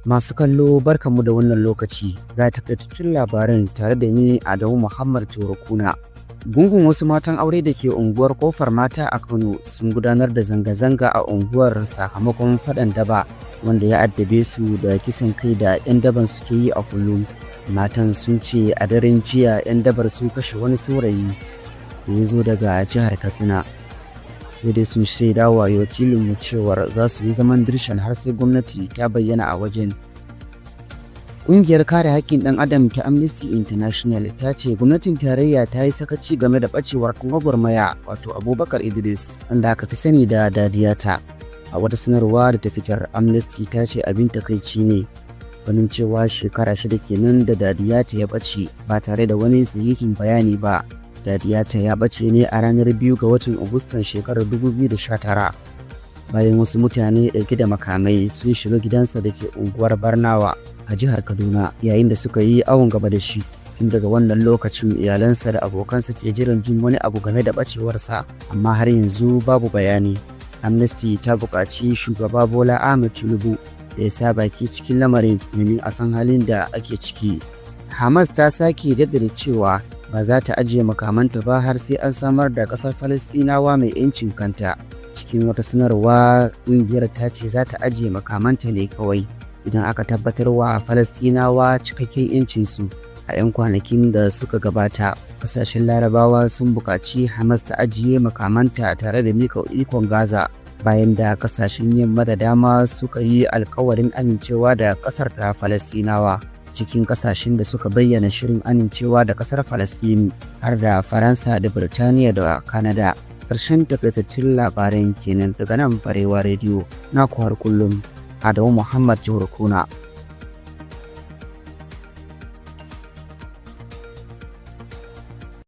Masu kallo, barkanmu da wannan lokaci, ga takaitattun labaran tare da ni, Adamu Muhammad Kuna. Gungun wasu matan aure da ke unguwar Kofar Mata a Kano sun gudanar da zanga-zanga a unguwar sakamakon faɗan daba wanda ya addabe su da kisan kai da 'yan daban suke yi a kullum. Matan sun ce a daren jiya 'yan dabar sun kashe wani saurayi da ya zo daga jihar Katsina. Sai dai sun shaida wa wakilinmu cewar za su yi zaman dirshan har sai gwamnati ta bayyana a wajen. Ƙungiyar kare haƙƙin ɗan adam ta Amnesty International ta ce gwamnatin tarayya ta yi sakaci game da ɓacewar gwagwarmaya, wato Abubakar Idris, wanda aka fi sani da Dadiyata. A wata sanarwa da ta fitar, Amnesty ta ce abin takaici ne ganin cewa shekara 6 kenan da Dadiyata ya ɓace ba tare da wani sahihin bayani ba. Dadiyata ya ɓace ne a ranar 2 ga watan Agustan shekarar 2019 bayan wasu mutane ɗauke da makamai sun shiga gidansa da ke unguwar Barnawa a jihar Kaduna, yayin da suka yi awon gaba da shi. Tun daga wannan lokacin iyalansa da abokansa ke jiran jin wani abu game da ɓacewarsa, amma har yanzu babu bayani. Amnesty ta buƙaci Shugaba Bola Ahmed Tinubu da ya sa baki cikin lamarin domin a san halin da ake ciki. Hamas ta sake jaddada cewa ba za ta ajiye makamanta ba har sai an samar da ƙasar Falastinawa mai 'yancin kanta. Cikin wata sanarwa, ƙungiyar ta ce za ta ajiye makamanta ne kawai idan aka tabbatar wa Falastinawa cikakken 'yancinsu. A 'yan kwanakin da suka gabata, kasashen Larabawa sun buƙaci Hamas ta ajiye makamanta tare da mika ikon Gaza, bayan da kasashen yamma da dama suka yi alkawarin amincewa da ƙasar ta Falastinawa. Cikin kasashen da suka bayyana shirin amincewa da ƙasar Falastinu har da Faransa da Birtaniya da Kanada. Ƙarshen takaitattun labaran kenan daga nan Barewa Rediyo, na har kullum, Adamu Muhammad Kuna.